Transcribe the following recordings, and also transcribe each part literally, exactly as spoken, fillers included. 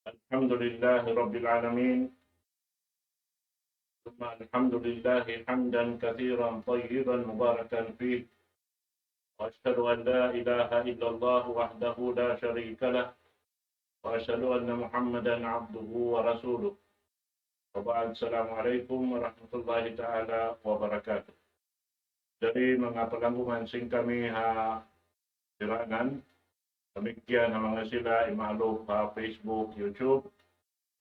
الحمد لله رب العالمين، ثم الحمد لله حمدا كثيرا طيبا مباركا فيه، وأشهد أن لا إله إلا الله وحده لا شريك له، وأشهد أن محمدا عبده ورسوله. وبعد، السلام عليكم ورحمة الله تعالى وبركاته. Jari manga palanggungan sin kami ha Tiranan, damikkiyan ha manga sila imalup ha Facebook, YouTube,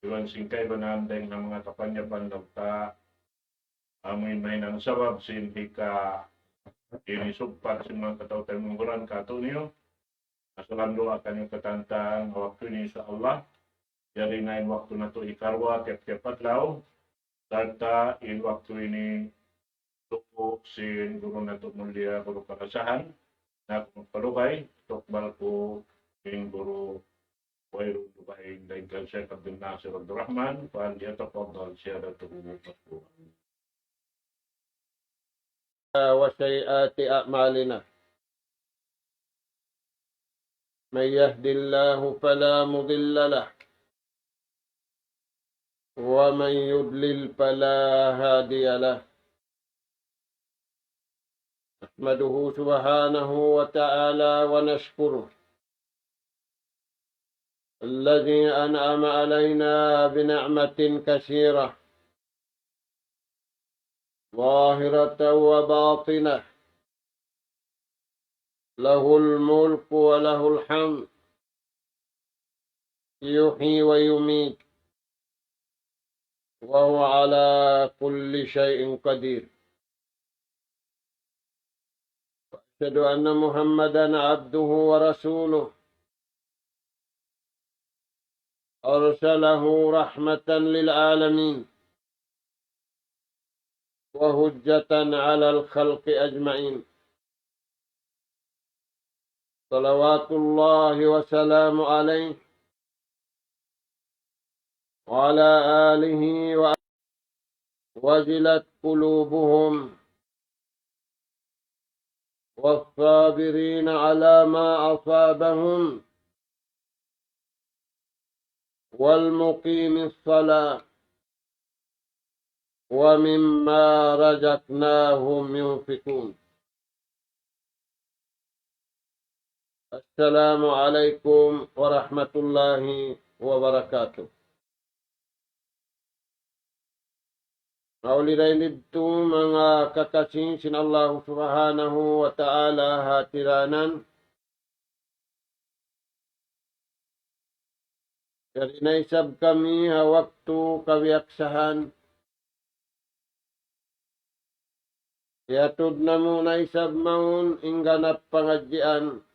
iban sin kaibanan dayng ha manga kapanyapan, laung ta amuin mahinang sabab sin hika ini sugpat sin manga kataw-taymanghuran katu'niyu. Asalan duwaa kaniyu katantan ha waktu ini, insya Allah. Jari na in waktu natu' hikaruwa tiyap-tiyap adlaw, sarta' in waktu ini tuku' sin guru natu' mulia, guru karasahan, na aku magpalugay, tukbal ku in guru wayruun dugaing, dayn kan Sheikh Abdul Nasir Abdul Rahman, فليتفضل سيادته مشكورا. وسيئات أعمالنا. من يهد الله فلا مضل له، ومن يضلل فلا هادي له. نحمده سبحانه وتعالى ونشكره الذي أنعم علينا بنعمة كثيرة ظاهرة وباطنة، له الملك وله الحمد، يحيي ويميت، وهو على كل شيء قدير. وأشهد أن محمدا عبده ورسوله، أرسله رحمة للعالمين وحجة على الخلق أجمعين. صلوات الله وسلامه عليه وعلى آله و-، وجلت قلوبهم والصابرين على ما أصابهم والمقيم الصلاة ومما رزقناهم ينفقون. السلام عليكم ورحمة الله وبركاته. Mauli dayn didtu manga kakasi sin Allahu Subhanahu wa Ta'ala ha Tiranan. Jari na isab kami ha waktu kabiyaksahan. Iyatud namu' na isab mawn in ganap pangadjian.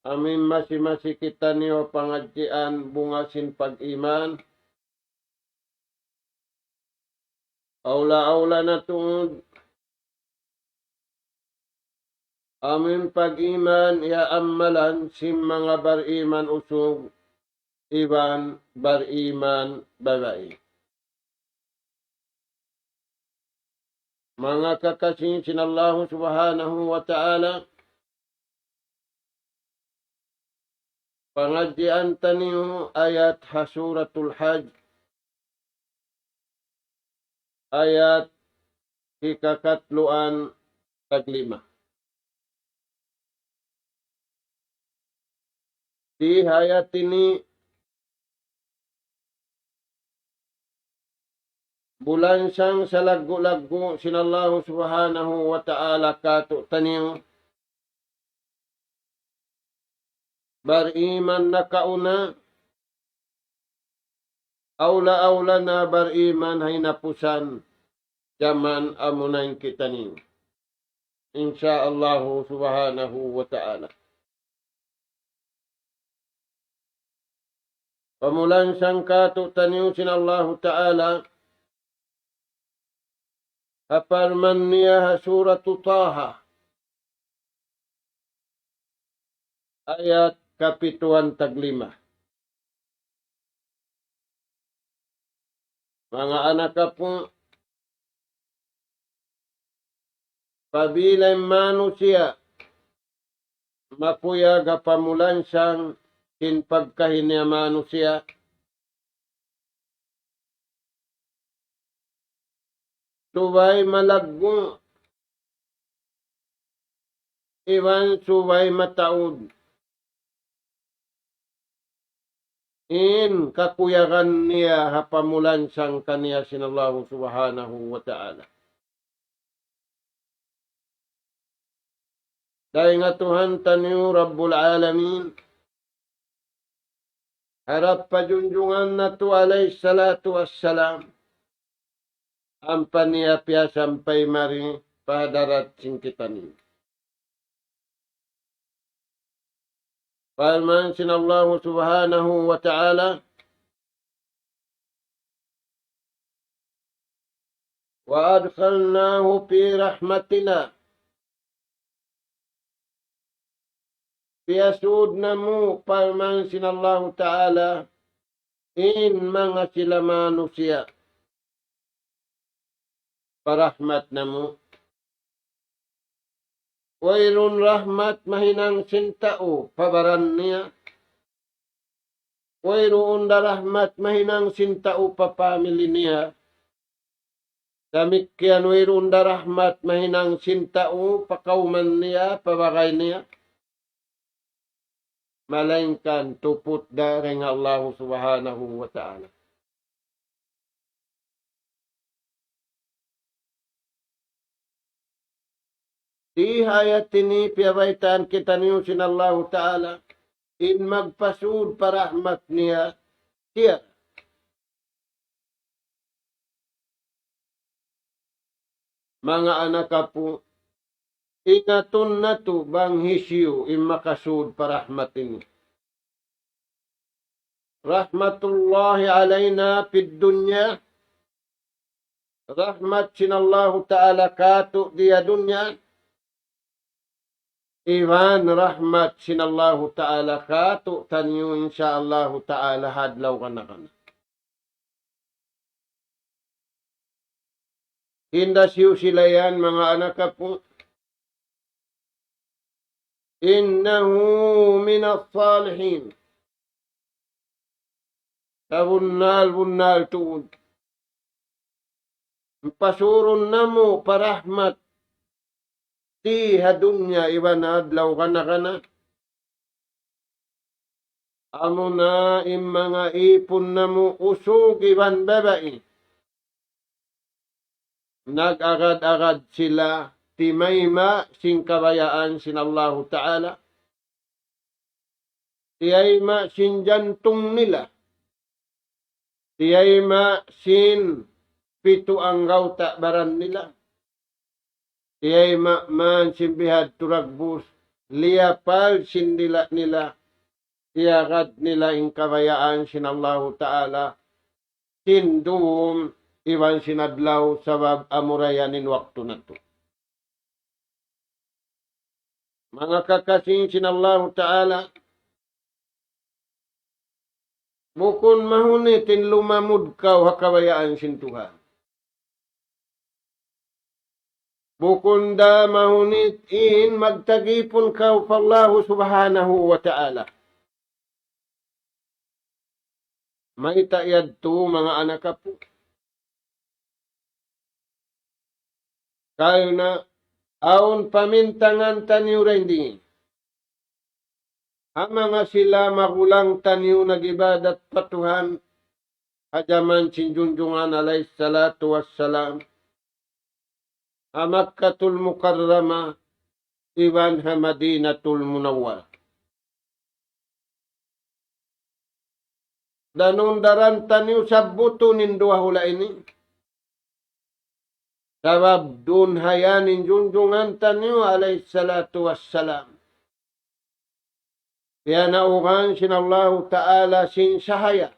Amu in masi-masi kitaniyu pangadjian bunga sin pag-iman. Awla-awla na tuud amu in pag-iman iyaammalan sin manga bar-iman usug iban bar-iman babai. Manga kakasi sin Allahu Subhanahu wa Ta'ala, pangadjian taniyu ayat ha Suratul Hajj, ayat hikakatluan taglima. Di ha ayat ini, bulansang salaggu'-laggu' sin Allahu Subhanahu wa Ta'ala katu'taniyu. Bar-iman nakauna, awla-awla na bar-iman ha hinapusan jaman amuna in kitaniyu. Insya Allahu Subhanahu wa Ta'ala. Pamulansang katu'taniyu sin Allahu Ta'ala, ha parman niya ha Suratu Taha, ayat kapituan taglima. Manga anak apu', apabila in manusiya' makuyag ha pamulansang sin pagkahi niya manusiya'. Subay malaggu', iban subay mataud in kakuyagan niya ha pamulansang kaniya sin Allahu Subhanahu wa Ta'ala. Dayn ha Tuhan taniyu Rabbul Alamin, harap pa junjungan natu' alayhi salatu wassalam, ampa niya piyasampay mari pa hadarat sin kitaniyu. Parman sin Allahu Subhanahu wa Ta'ala, وأدخلناه في رحمتنا. Piyasud namu', parman sin Allahu Ta'ala, in manga sila manusiya' pa rahmat namu'. Wayruun rahmat mahinang sin tau pa baran niya. Wayruun da rahmat mahinang sin tau pa family niya. Damikkiyan wayruun da rahmat mahinang sin tau pa kawman niya, pa bagay niya. Malaingkan tuput dayn ha Allahu Subhanahu wa Ta'ala. Di ha ayat ini piyabaytaan kitaniyu sin Allahu Ta'ala, in magpasud pa rahmat niya, siya. Manga anak apu', ingatun natu' bang hisiyu in makasud pa rahmat ini. رحمة الله علينا في الدنيا. Rahmat sin Allahu Ta'ala kātu' di ha dunya. Iban rahmat sin Allahu Ta'ala kātu'niyu, insya Allahu Ta'ala, ha adlaw kana-kana. Hinda siyu sila yan, manga anak apu'. إنه من الصالحين. Sabunnal-bunnal tuud. Pasurun namu' pa rahmat di ha dunya iban adlaw kana-kana. Amuna in manga ipun namu' usug iban babai. Nag-agad-agad sila timayma' sin kabayaan sin Allahu Ta'ala. Tiyayma' sin jantung nila. Tiyayma' sin pitu anggawta' baran nila. Tiyayma' man sin bihadtu dagbus, liyapal sin dila' nila, tiyagad nila in kabayaan sin Allahu Ta'ala, sin dum iban sin adlaw, sabab amura yan in waktu natu'. Manga kakasi sin Allahu Ta'ala, bukun mahunit in lumamud kaw ha kabayaan sin Tuhan. Bukun da mahunit in magtagipun kaw pa Allahu Subhanahu wa Ta'ala. Mayta' yadtu, manga anak apu'? Karna' awn pamintangan taniyu dayn di. Ha manga sila magulang taniyu nag-ibadat pa Tuhan, ha jaman sin Junjungan alayhi salatu wassalam, ha Makkatul Mukarramah, iban ha Madinatul Munawwarah. Danun daran taniyu sabbutun in duwa hula' ini. Sabab duun ha yan in Junjungan taniyu alayhi salatu wassalam. Piyanaugan sin Allahu Ta'ala sin sahaya.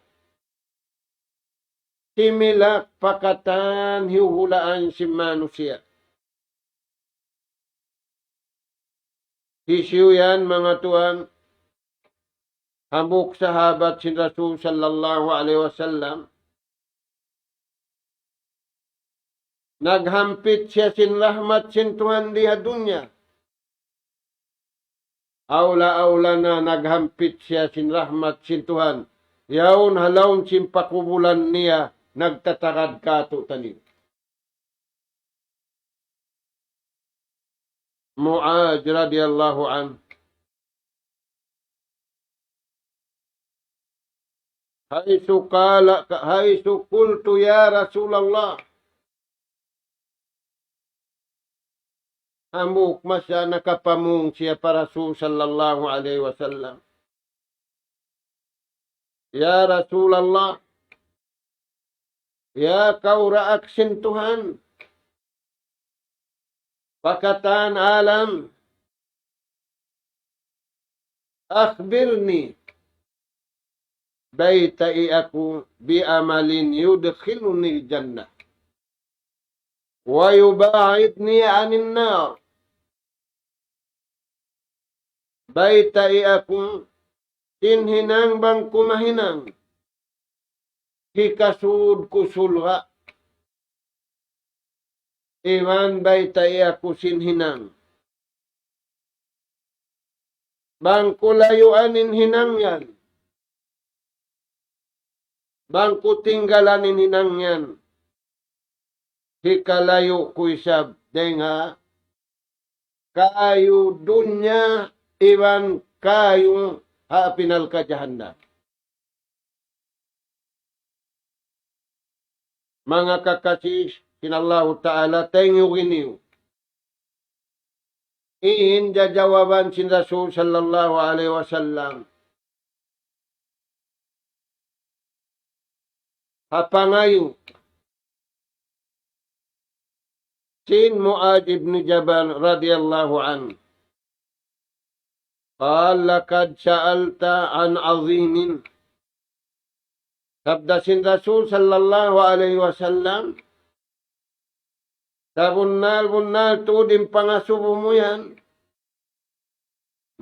Similak pa katan hiyuhulaan sin manusiya'. Hisiyu yan, manga tuwan? Hambuuk sahabat sin Rasul sallallahu alayhi wasallam. Naghampit siya sin rahmat sin Tuhan di ha dunya. Awla-awla na naghampit siya sin rahmat sin Tuhan. Yaun ha lawm sin pakubulan niya nagtatagad kātu'niyu. Muaz radiyallahu anhu. حيث قال، حيث قلت يا رسول الله. Hambuuk masa nakapamung siya pa Rasul sallallahu alayhi wasallam. Ya Rasulullah, ya kawraak sin Tuhan, pa katan alam, أخبرني, baytai aku, بعمل يدخلني الجنة ويباعدني عن النار. Baytai aku sin hinang bang ku mahinang hikasud ku surga'. Iban baytai aku sin hinang bang ku layuan in hinang yan, bang ku tinggalan in hinang yan, hikalayu' ku isab dayn ha kayu dunya iban kayu ha api narka' jahannam. Manga kakasi sin Allahu Ta'ala, taymanghud niyu in jawaban sin Rasul sallallahu alayhi wasallam ha pangayu' sin Muaz ibn Jabal radiyallahu anhu. قال: لقد سألت عن عظيم. Sabda sin Rasul sallallahu alayhi wasallam, sabunnal-bunnal tuud in pangasubu mu yan,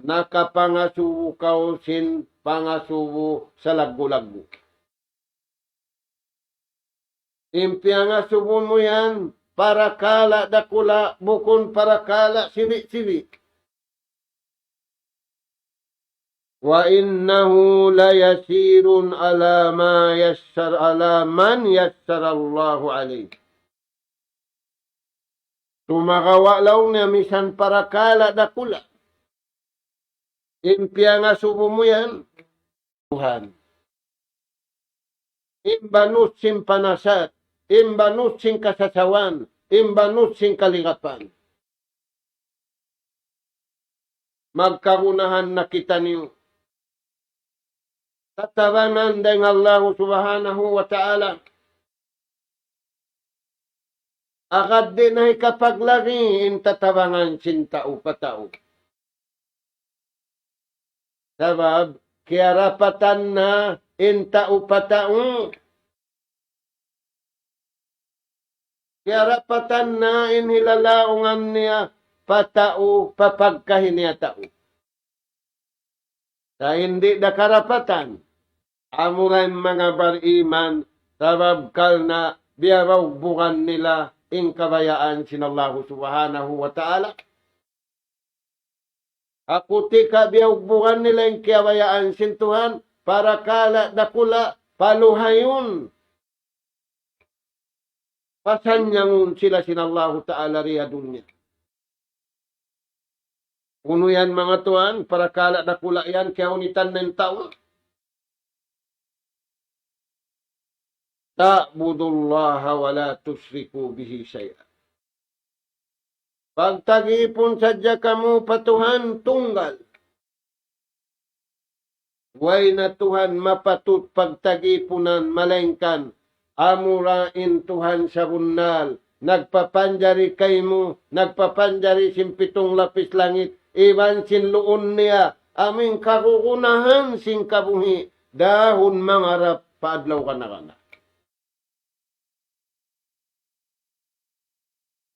nakapangasubu kaw sin pangasubu salaggu'-laggu'. In piyangasubu mu yan, parakala' dakula', bukun parakala' sibi'-sibi'. وإنه ليسير على ما يسر، على من يسر الله عليه. Sumagawa' laung niya misan parakala' dakula' in piyangasubu mu yan, Tuhan. In banus sin panasat, in banus sin kasasawan, in banus sin kalingapan. Magkagunahan na kitaniyu. Tatabangan dayn ha Allahu Subhanahu wa Ta'ala. Agad di' na hikapaglagi' in tatabangan sin tau pa tau. Sabab kiyarapatan na in tau pa tau. Kiyarapatan na in hilalaungan niya pa tau, pa pagkahi niya tau. Sa' in di' da karapatan, amura in manga bariman, sabab karna' biyaugbugan nila in kabayaan sin Allahu Subhanahu wa Ta'ala. Ha kutika biyaugbugan nila in kabayaan sin Tuhan, parakala' dakula', paluhayun, pasanyangun sila sin Allahu Ta'ala di ha dunya. Unu yan manga tuwan, parakala' dakula' yan, kiyahunitan na in tau. تعبد الله ولا تشرك به شيئا. Pagtagipun sadja kamu pa Tuhan tunggal. Way na Tuhan mapatut pagtagipunan, malaingkan amura in Tuhan sabunnal, nagpapanjari kaymu, nagpapanjari sin pitung lapis langit, iban sin luun niya, amu in kagunahan sin kabuhi', dahun mangarap pa adlaw kana-kana.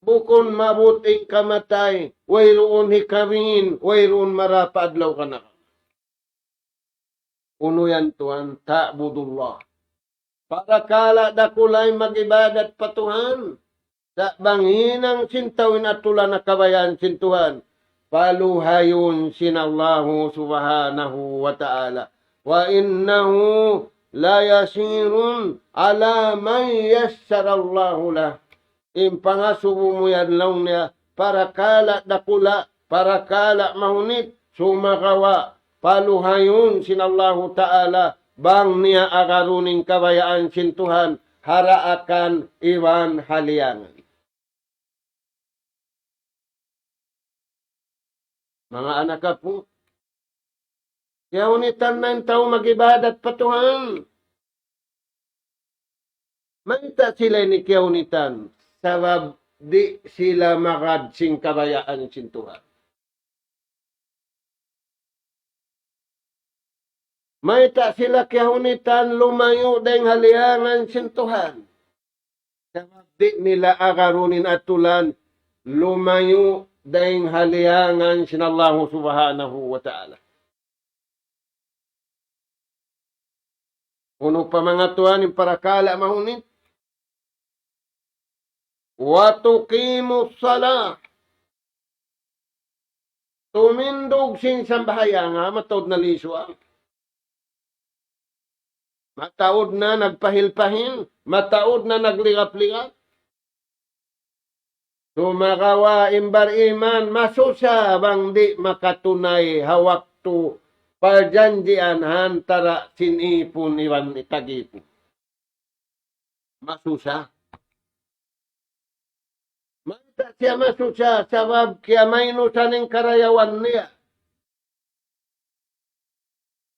Bukun maabut in kamatay, wayruun hikabin, wayruun mara pa adlaw kana-kana. Unu yan tuwan, ta'budullah. Parakala' dakula' in mag-ibadat pa Tuhan. Sa' bang hinang sin tau in atulan na kabayaan sin Tuhan, paluhayun sin Allahu Subhanahu wa Ta'ala. وإنه ليسير على من يسر الله له. In pangasubu mu yan laung niya, parakala' dakula', parakala' mahunit, sumagawa', paluhayun sin Allahu Ta'ala, bang niya agarun in kabayaan sin Tuhan, ha daakan iban ha liyangan. Manga anak apu', kiyahunitan na in tau mag-ibadat pa Tuhan. Mayta' sila ini kiyahunitan? Sabab di' sila magad sin kabayaan sin Tuhan. Mayta' sila kiyahunitan lumayu' dayn ha liyangan sin Tuhan? Sabab di' nila agarun in atulan lumayu' dayn ha liyangan sin Allahu Subhanahu wa Ta'ala. Unu pa manga tuwan in parakala' mahunit? وتقيم الصلاة. Tumindug sin sambahayang, ha, mataud na lisuwa. Mataud na nagpahil-pahil, mataud na nagligap-ligap. Sumagawa' in bariman, masusa bang di' makatunay ha waktu parjanjian ha antara' sin ipun iban tag-ipun. Masusa. Mayta' siya masusa? Sabab kiyamainusan in karayawan niya.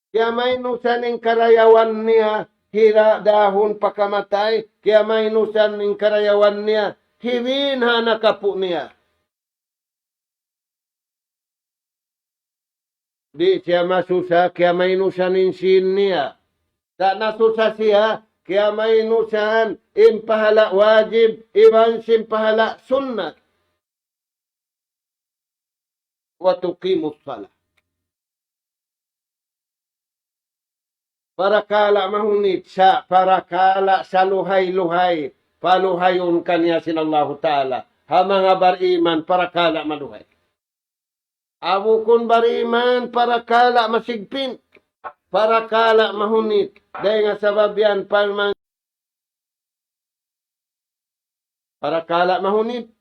Kiyamainusan in karayawan niya, hira dahun pakamatay, kiyamainusan in karayawan niya, hibin ha anak apu' niya. Di' siya masusa, kiyamainusan in sīn niya. Sa' nasusa siya, kiyamainusan in pahala' wajib, iban sin pahala' sunnat. وتقيم الصلاة. Parakala' mahunit sa', parakala' saluhay-luhay, paluhayun kaniya sin Allahu Ta'ala. Ha manga bariman, parakala' maluhay. Amu bukun bariman, parakala' masigpit, parakala' mahunit. Dayn ha sabab yan, parman parakala' mahunit.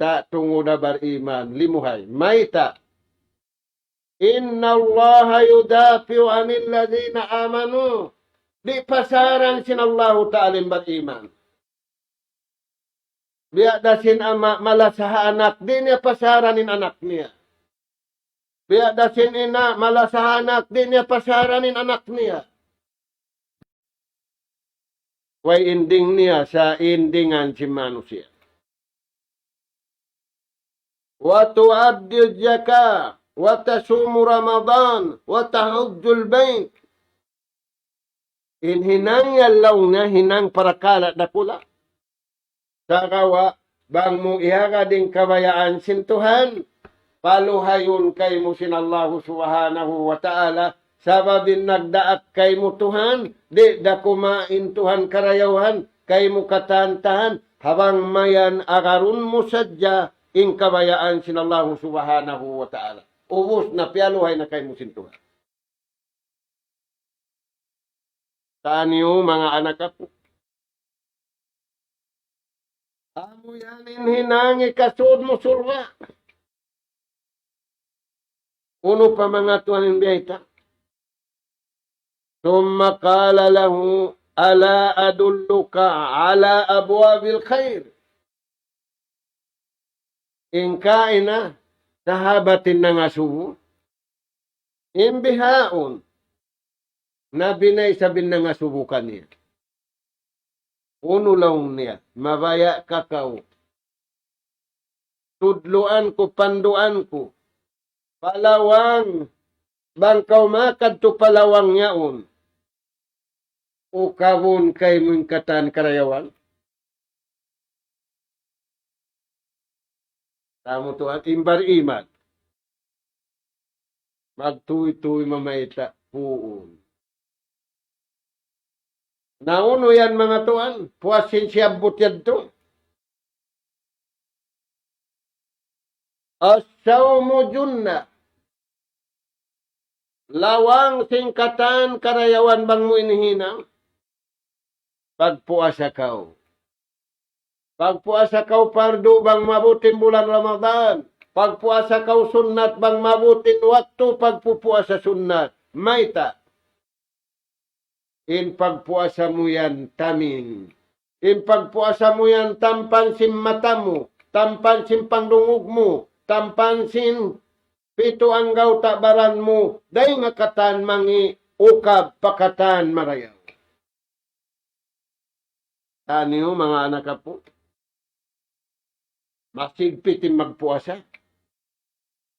Sa' tungud ha bariman, limuhay. Mayta'? إن الله يدافع عن الذين آمنوا. Di' pasaran sin Allahu Ta'ala in bariman. Biya' da sin ama' malasa ha anak, di' niya pasaran in anak niya. Biya' da sin ina' malasa ha anak, di' niya pasaran in anak niya. Way ending niya sa' endingan sin manusiya'. وتؤدي الزكاة وتصوم رمضان وتحج البيت. In hinang yan laung niya, hinang parakala' dakula'. Sagawa' bang mu iyagad in kabayaan sin Tuhan, paluhayun kaymu sin Allahu Subhanahu wa Ta'ala, sabab in nagdaak kaymu Tuhan, di' da kumain Tuhan karayawan, kaymu katan-katan, ha bang mayan agarun mu sadja in kabayaan sin Allahu Subhanahu wa Ta'ala. Ubus na, piyaluhay na kaymu sin Tuhan. Taniyu, manga anak aku. Amu yan in hinang hikasud mu surga'. Unu pa manga tuwan in biyayta'? ثم قال له: ألا أدلك على أبواب الخير؟ In kaina, sahabat in nangasubu, in bihaun, nabi na isab in nangasubu kaniya. Unu laung niya, mabaya' ka kaw. Tudluan ku, panduan ku. Pa lawang, bang kaw makadtu pa lawang yaun. Ukabun kaymu in katan karayawan. Tamu tuwan, in bariman. Magtuy-tuy mamayta' puun. Na unu yan manga tuwan, puas sin siyabbut yadtu. الصوم جنة. Lawang sin katan karayawan bang mu in hinang, pagpuasa kaw. Pagpuasa kaw pardu bang maabut in bulan Ramadan. Pagpuasa kaw sunnat bang maabut in waktu pagpupuasa sunnat. Mayta'? In pagpuasa mu yan taming. In pagpuasa mu yan tampan sin mata mu, tampan sin pangdungug mu, tampan sin pitu anggawta' baran mu, dayn ha katan mangi', ukab pa katan marayaw. Taniyu, manga anak apu'. Masigpit in magpuasa.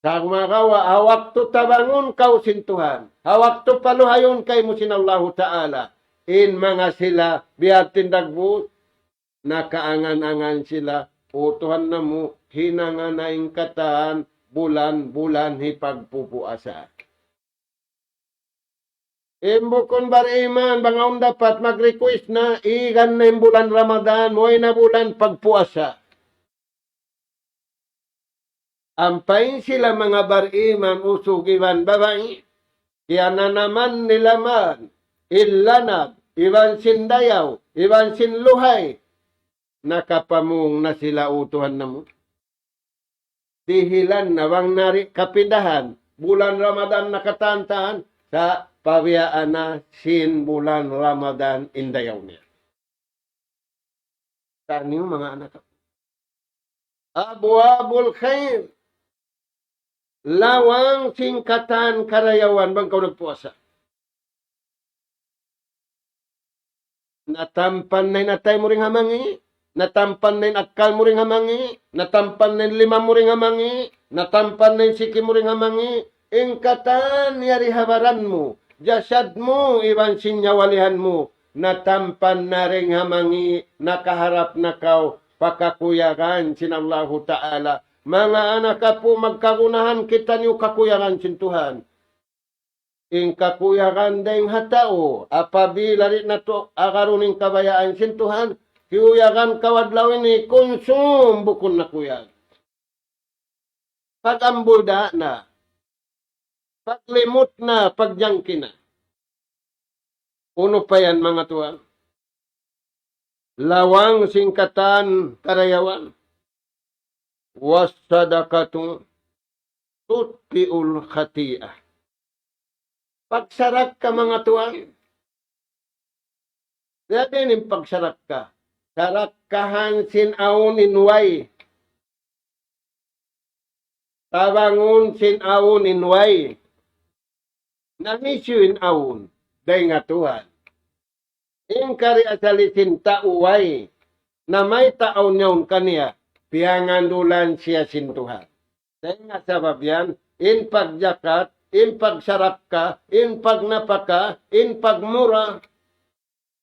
Sa' makawa', ha waktu tabangun kaw sin Tuhan. Ha waktu paluhayun kaymu sin Allahu Ta'ala. In manga sila, biya' tin dagbus, nakaangan-angan sila, "O Tuhan namu', hinanga na in katan, bulan-bulan hipagpupuasa." In bukun bariman, bang awn dapat mag-request na, igan na in bulan Ramadan, way na bulan pagpuasa. Ampa in sila manga bariman, usug iban babai, kiyananaman nila man, in lanab, iban sin dayaw, iban sin luhay, nakapamung na sila, "O Tuhan namu'." Dihilan na bang nari kapindahan, bulan Ramadan nakatantan, sa' pabiyaan na sin bulan Ramadan in dayaw niya. Taniyu, manga anak. Abwabul khair. Lawang sin katan karayawan bang kaw nagpuasa. Natampan na in atay mu dayn ha mangi', natampan na in akkal mu dayn ha mangi', natampan na in lima mu dayn ha mangi', natampan na in siki mu dayn ha mangi', in katan yari ha baran mu, jasad mu, iban sin nyawalihan mu, natampan na dayn ha mangi', nakaharap na kaw pa kakuyagan sin Allahu Ta'ala. Manga anak apu', magkagunahan kitaniyu kakuyagan sin Tuhan. In kakuyagan dayn ha tau, apabila di' natu' agarun in kabayaan sin Tuhan, kiyuyagan kaw adlaw ini, kunsum bukun na kuyag. Pag-ambul da na, paglimut na, pagjangki na. Unu pa yan, manga tuwan? Lawang sin katan karayawan. والصدقة تطفئ الخطيئة. Pagsarakka, manga tuwan. Biya' diin in pagsarakka? Sarakkahan sin awn in way. Tabangun sin awn in way. Na hisiyu in awn? Dayn ha Tuhan. In kari asali sin tau way, na mayta' awn yaun kaniya, piyangandulan siya sin Tuhan. Dayn ha sabab yan, in pagjakat, in pagsarakka, in pagnapaka, in pagmura,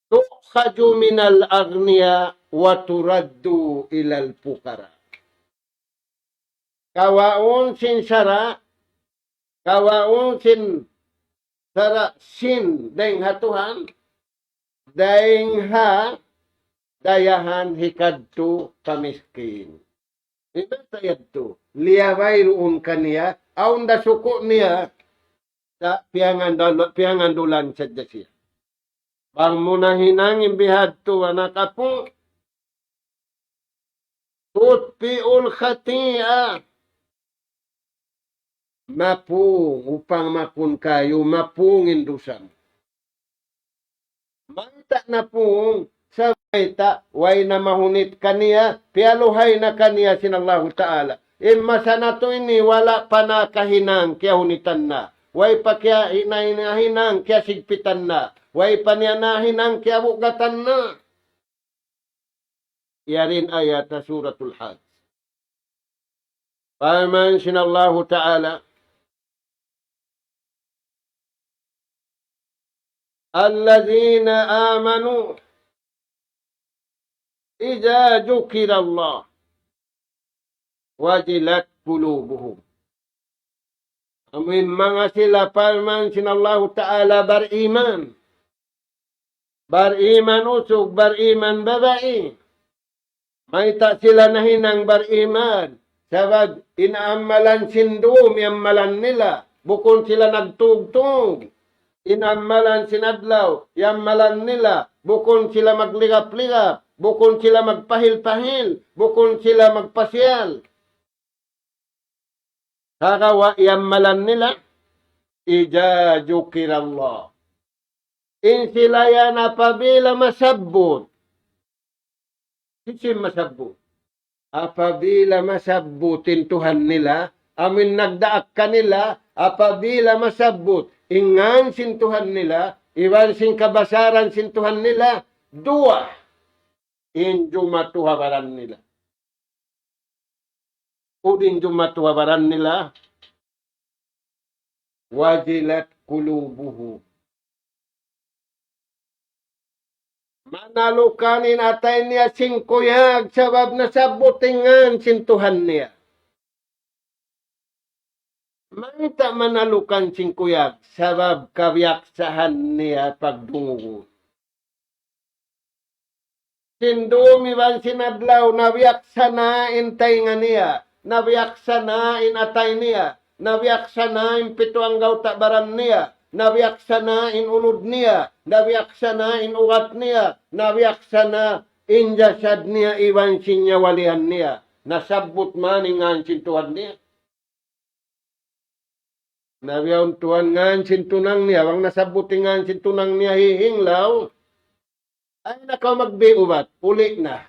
تؤخذ من الأغنياء وترد إلى الفقراء. Kawaun sin sara', kawaun sin sara' sin dayn ha Tuhan, dayn ha dayahan hikadtu pa miskin. Iban sa yadtu, liyabay duun kaniya, awn da suku' niya, sa' piyangandu-, piyangandulan sadja siya. Bang mu nahinang in bihadtu, anak apu', تطفئ الخطيئة. Mapung, upang makun kayu, mapung in dusa mu. Mayta' napung, sa' mayta', way na mahunit kaniya, piyaluhay na kaniya sin Allahu Ta'ala. In masa natu' ini, wala' pa nakahinang, kiyahunitan na. Way pa kiya-, na-, nahinang, kiyasigpitan na. Way pa niya nahinang, kiyabugatan na. Yari in ayat ha Suratul Hajj. Parman sin Allahu Ta'ala, الذين آمنوا إذا ذكر الله وجلت قلوبهم. Amu in manga sila parman sin Allahu Ta'ala bariman. Bariman usug, bariman babai. Mayta' sila nahinang bariman? Sabab in amalan sin dum, in amalan nila, bukun sila nagtugtug. In amalan sin adlaw, in amalan nila, bukun sila magligap-ligap, bukun sila magpahil-pahil, bukun sila magpasiyal. Sagawa' in amalan nila, إذا ذكر الله. In sila yan apabila masabbut. Hisiyu in masabbut? Apabila masabbut in Tuhan nila, amu in nagdaak kanila, apabila masabbut in ngan sin Tuhan nila, iban sin kabasaran sin Tuhan nila, duwa in jumatu ha baran nila. Unu in jumatu ha baran nila? وجلت قلوبهم. Manalukan in atay niya sin kuyag sabab nasabbut in ngan sin Tuhan niya. Mayta' manalukan sin kuyag? Sabab kabiyaksahan niya pagdungugun. Sin dum iban sin adlaw, nabiyaksa na in taynga niya, nabiyaksa na in atay niya, nabiyaksa na in pitu anggawta' baran niya, nabiyaksa na in unud niya, nabiyaksa na in ugat niya, nabiyaksa na in jasad niya iban sin nyawalihan niya. Nasabbut man in ngan sin Tuhan niya. Na biya' yaun tuwan ngan sin tunang niya, bang nasabbut in ngan sin tunang niya hihinglaw, ayaw na kaw magbiubat, uli' na.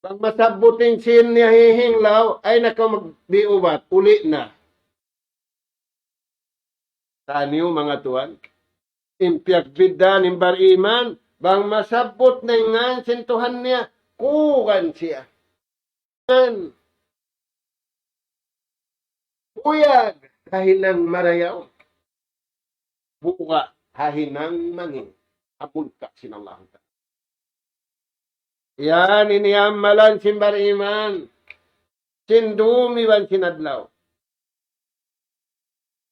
Bang masabbut in sin niya hihinglaw, ayaw na kaw magbiubat, uli' na. Taniyu manga tuwan, in piyagbiddaan in bariman, bang masabbut na in ngan sin Tuhan niya, kugan siya. Buyag ha hinang marayaw. Buga' ha hinang mangī'. Amulka sin Allahu Ta'ala. Yan ini amalan sin bariman. Sin dum iban sin adlaw.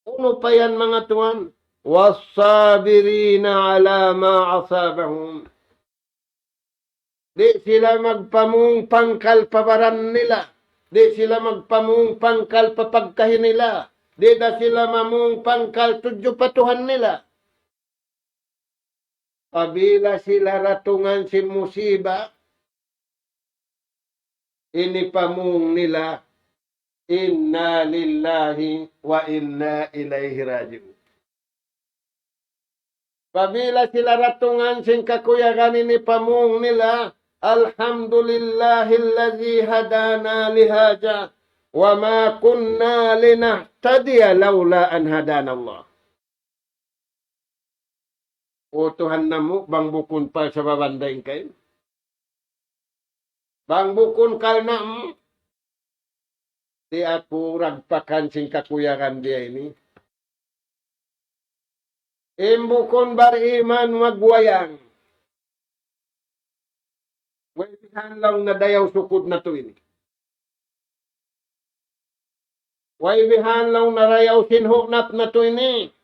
Unu pa yan manga tuwan? والصابرين على ما أصابهم. Di' sila magpamung pangkal pa baran nila. Di' sila magpamung pangkal pa pagkahi nila. Di' da sila mamung pangkal tudju pa Tuhan nila. Pabila sila ratungan sin musiba, ini pamung nila, إنا لله وإنا إليه راجعون. Pabila sila ratungan sin kakuyagan ini pamung nila, الحمد لله الذي هدانا لهذا وما كنا لنهتدي لولا أن هدانا الله. O Tuhan namu', bang bukun pa sababan dayn kaymu. Bang bukun karna' mu, di' aku ragpakan sin kakuyagan biya' ini. In bukun bariman magwayang. Way bihan laung narayaw sukud natu' ini. Way bihan laung narayaw sin hu'nap natu' ini.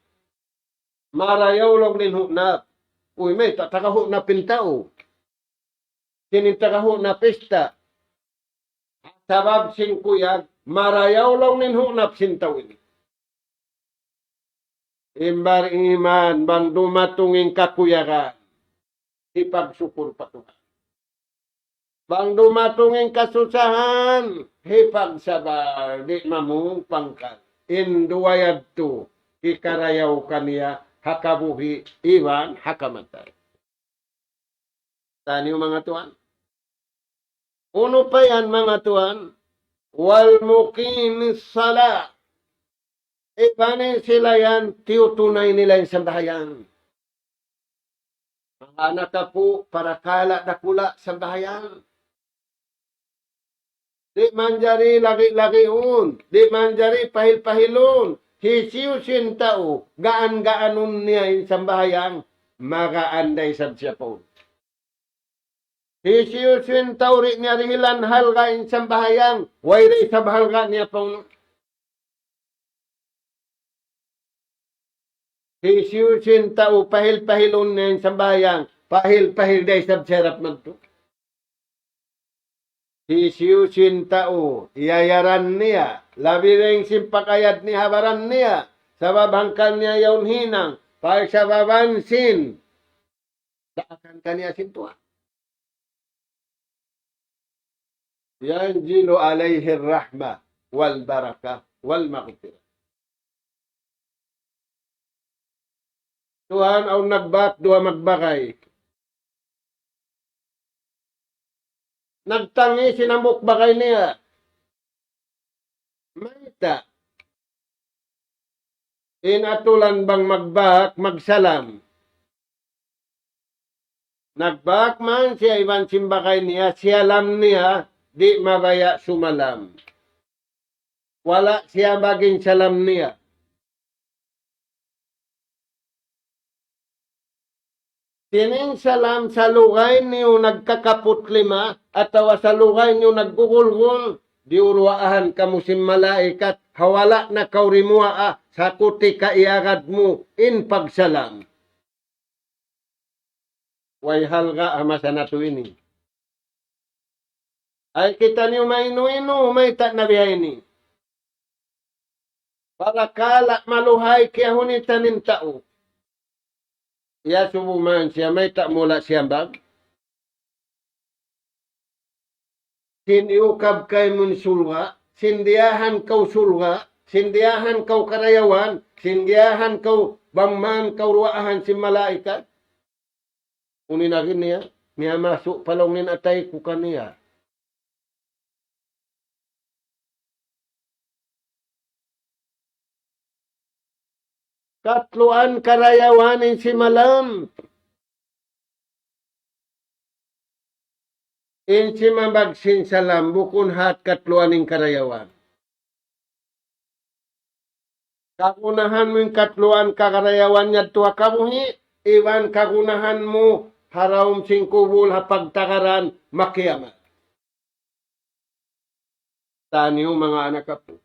Marayaw laung in hu'nap. Uy, mayta' taga hu'nap in tau? Sin in taga hu'nap ista. Sabab sin kuyag, marayaw laung in hu'nap sin tau ini. In bariman, bang dumatung in kakuyagan, hipagsukur pa Tuhan. Bang dumatung in kasusahan, hipagsabar, di' mamung pangkal. In duwa yadtu, hikarayaw kaniya, ha kabuhi', iban ha kamatay. Taniyu manga tuwan. Unu pa yan manga tuwan? والمقيم الصلاة. Iban in sila yan, tiyutunay nila in sambahayang. Manga anak apu', parakala' dakula' sambahayang. Di' manjari lagi-lagiun, di' manjari pahil-pahilun. Hisiyu-siyu in tau, gaan-gaanun niya in sambahayang, magaan da isab siya pa unu. Hisiyu-siyu in tau di' niya dihilan halga' in sambahayang, way da isab halga' niya pa unu. Hisiyu-siyu in tau pahil-pahilun niya in sambahayang, pahil-pahil da isab siya harap madtu. Hisiyu-siyu in tau, iyayaran niya, labi dayn sin pakayad niya ha baran niya, sabab hangkan niya yaun hinang, pagsababan sin daakan kaniya sin Tuhan. ينزل عليه الرحمة والبركة والمغفرة. Tuhan, awn nagbak duwa magbagay. Nagtangis in hambuuk bagay niya. Mayta'? In atulan bang magbak, magsalam. Nagbak man siya iban sin bagay niya, siyalam niya, di' mabaya' sumalam. Wala' siya magin salam niya. Sin in salam salugay niyu nagkakaput lima, atawa salugay niyu naggugulgul, diyuruwaahan kamu sin malaikat, ha wala' na kaw dimuwaa, sakutika iyagad mu in pagsalam. Way halga' ha masa natu' ini. Ay kitaniyu mainu-inu, mayta' na biya' ini. Parakala' maluhay kiyahunitan in tau. Iyasubu man siya, mayta' mula' siyambag. Sin iyukab kaymu in surga', sin diyahan kaw surga', sin diyahan kaw karayawan, sin diyahan kaw bang man kaw duwaahan sin malaikat. Unu in agi niya, miyamasu' pa laung in atay ku kaniya. Katluan karayawan in simalam. In simambag sin salam, bukun hat katluan in karayawan. Kagunahan mu in katluan karayawan yadtu ha kabuhi', iban kagunahan mu ha lawm sin kubul ha pagtagaran makiyamat. Taniyu manga anak apu'.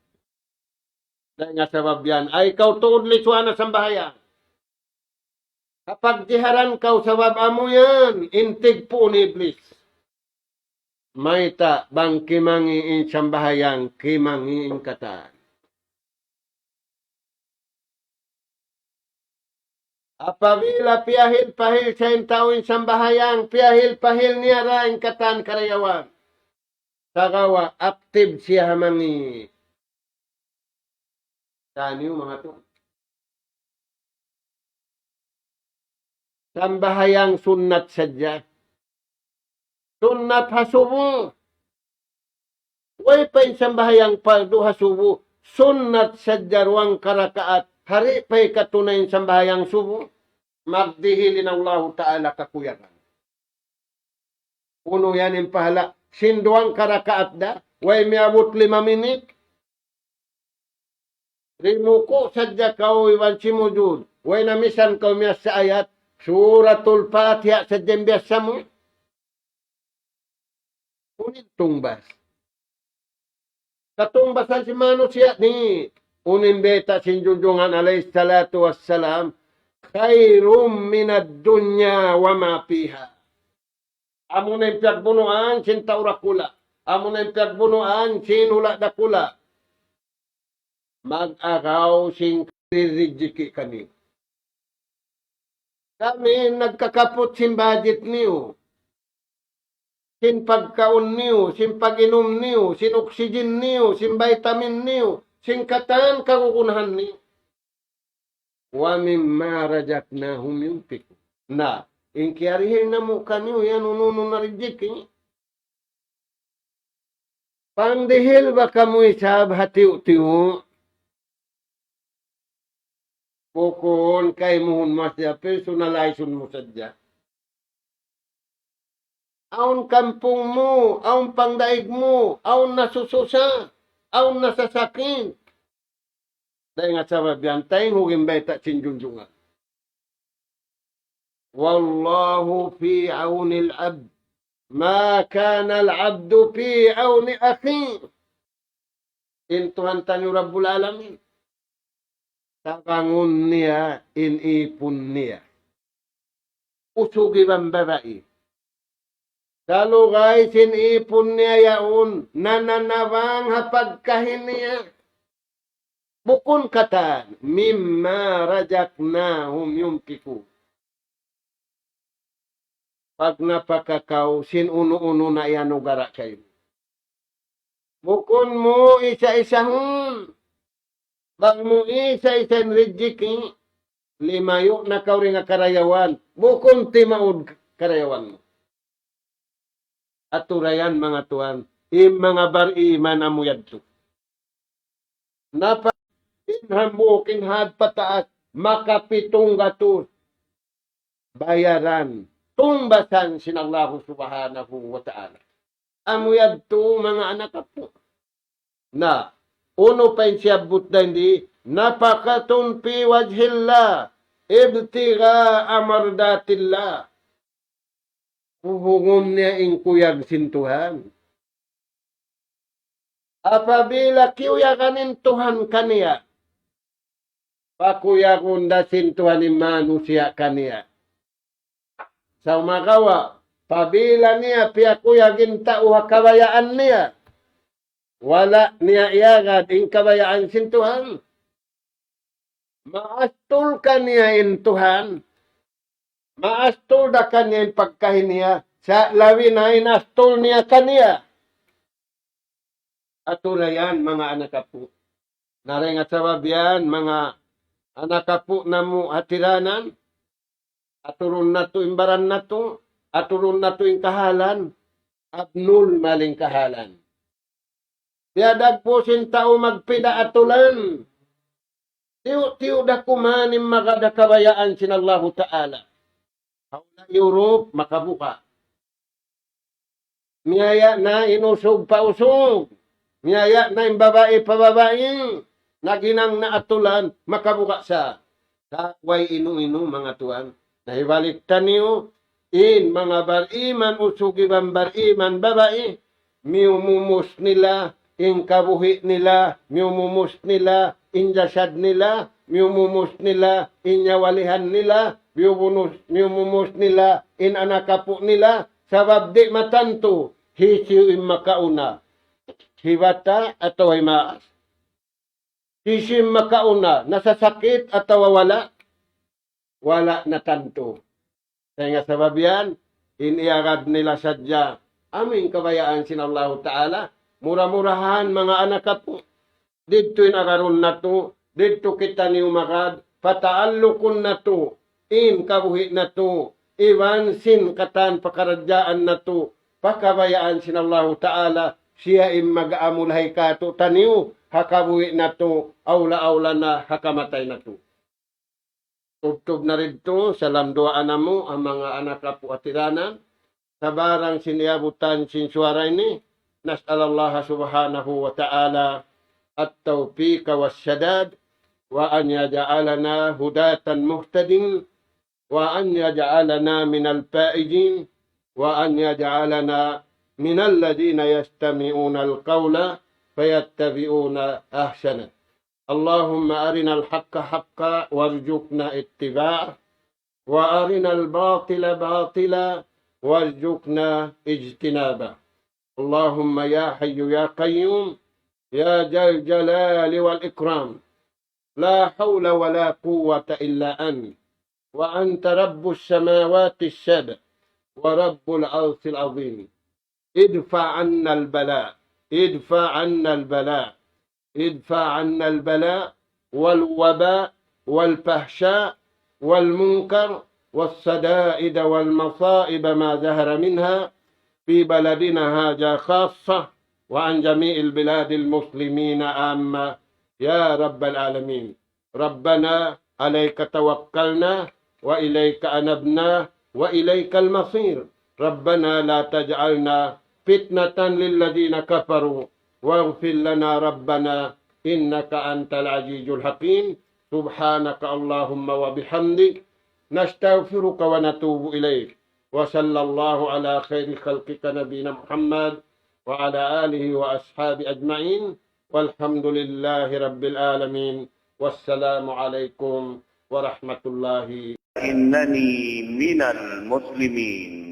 Dayn ha sabab yan, ay kaw tuud lisuan ha sambahayang. Ha pagjiharan kaw sabab amu yan, in tigpuun ni Iblis. Mayta' bang kimangi' in sambahayang, kimangi' in katan. Apabila piyahil-pahil sa in tau in sambahayang, piyahil-pahil niya da in katan karayawan. Sagawa' aktib siya ha mangi'. Taniyu manga tu. Sambahayang sunnat sadja. Sunnat ha subu. Way pa in sambahayang pardu ha subu. Sunnat sadja duwang karakaat. Hari pa hikatunay in sambahayang subu. Magdihil in Allahu Ta'ala kakuyagan. Unu yan in pahala'. Sin duwang karakaat da. Way miyabut lima minit. Rimuku' sadja kaw iban simujud. Way na misan kaw miyassa ayat. Suratul Fatiha sadja in biyassa mu. Unu in tungbas? Katungbasan sin manusiya' ini. Unu in bayta' sin Junjungan alayhi salatu wassalam, خير من الدنيا وما فيها. Amuna in piyagbunuan sin tau dakula'. Amuna in piyagbunuan sin hula' dakula'. Mag-agaw sin rijiki' kaniyu. Kami nagkakaput sin budget niyu, sin pagkaun niyu, sin pag-inum niyu, sin oxygen niyu, sin vitamin niyu, sin katan kagunahan niyu. ومما رزقناهم ينفقون. Na, in kiyarihil namu' kaniyu yan unu-unu na rijiki'. Pangdihil ba kamu isab ha tiyu'-tiyu'? Bukun kaymuhun mu sadja, personalize-un mu sadja. Awn kampung mu, awn pangdaig mu, awn nasususa, awn nasasakit. Dayn ha sabab yan, taymanghud in bayta' sin Junjungan. والله في عون العبد ما كان العبد في عون أخيه. In Tuhan taniyu Rabbul Alamin, tabangun niya in ipun niya. Usug iban babai. Salugay sin ipun niya yaun, nananabang ha pagkahi niya. Bukun katan, مما رزقناهم ينفقون. Pagnapaka kaw sin unu-unu na iyanugara' kaymu. Bukun mu isa-isahun. Bang mu isa-isa in rijiki, limayu' na kaw dayn ha karayawan. Bukun timaud karayawan mu. Aturayan manga tuwan, in manga bariman amu yadtu. Napa in hambuuk in had pataas, makapitung gatus bayaran, tumbasan sin Allahu Subhanahu wa Ta'ala. Amu yadtu manga anak apu'. Na, unu pa in siyabbut dayn di, نفقة في وجه الله ابتغاء مرضات الله. Puhungun niya in kuyag sin Tuhan. Apabila kiyuyagan in Tuhan kaniya, pakuyagun da sin Tuhan in manusiya' kaniya. Sumagawa', apabila niya piyakuyag in tau ha kabayaan niya, wala' niya iyagad in kabayaan sin Tuhan, maastul kaniya in Tuhan, maastul da kaniya in pagkahi niya, sa' labi na in astul niya kaniya. Aturayan manga anak apu'. Na dayn ha sabab yan, manga anak apu' namu' hatiranan, aturun natu' in baran natu', aturun natu' in kahalan, abnormal in kahalan. Biyadagpu' sin tau magpida atulan. Tiyu'-tiyu' da kuman in magad ha kabayaan sin Allahu Ta'ala. Hawla Europe, makabuka'. Miyaya' na in usug pa usug. Miyaya' na in babai pa babai. Naghinang na atulan, makabuka' sa. Sa' way inu-inu, manga tuwan. Na hibalik taniyu, in manga bariman usug iban bariman babai, miyumumus nila in kabuhi' nila, miyumumus nila in jasad nila, miyumumus nila in nyawalihan nila, miyumunus-, miyumumus nila in anak apu' nila, sabab di' matantu hisiyu in makauna, hi bata' atawa hi maas. Hisiyu in makauna, nasasakit atawa wala', wala' na tantu. Dayn ha sabab yan, in iyagad nila sadja, amu in kabayaan sin Allahu Ta'ala, mura-murahan manga anak apu'. Didtu in agarun natu', didtu kitaniyu magad, pataallukun natu', in kabuhi' natu', iban sin katan pakaradjaan natu', pa kabayaan sin Allahu Ta'ala, siya in mag-amulahi kātu'niyu, ha kabuhi' natu', awla-awla na ha kamatay natu'. Tubtub na didtu, salam duwaa namu', ha manga anak apu' hatiranan, sabarang sin iyabutan sin suwara ini, نسأل الله سبحانه وتعالى التوفيق والسداد، وأن يجعلنا هداة مهتدين، وأن يجعلنا من الفائزين، وأن يجعلنا من الذين يستمعون القول فيتبعون أحسنه. اللهم أرنا الحق حقا وارزقنا اتباعه، وأرنا الباطل باطلا وارزقنا اجتنابه. اللهم يا حي يا قيوم يا ذا الجلال والإكرام، لا حول ولا قوة إلا أنت، وأنت رب السماوات السبع ورب العرش العظيم. ادفع عنا البلاء، ادفع عنا البلاء، ادفع عنا البلاء والوباء والفحشاء والمنكر والشدائد والمصائب ما ظهر منها في بلدنا هذا خاصة، وعن جميع البلاد المسلمين عامة، يا رب العالمين. ربنا عليك توكلنا وإليك أنبنا وإليك المصير. ربنا لا تجعلنا فتنة للذين كفروا واغفر لنا ربنا إنك أنت العزيز الحكيم. سبحانك اللهم وبحمدك، نستغفرك ونتوب إليك. وصلى الله على خير خلقك نبينا محمد وعلى آله وأصحابه أجمعين. والحمد لله رب العالمين. والسلام عليكم ورحمة الله. إنني من المسلمين.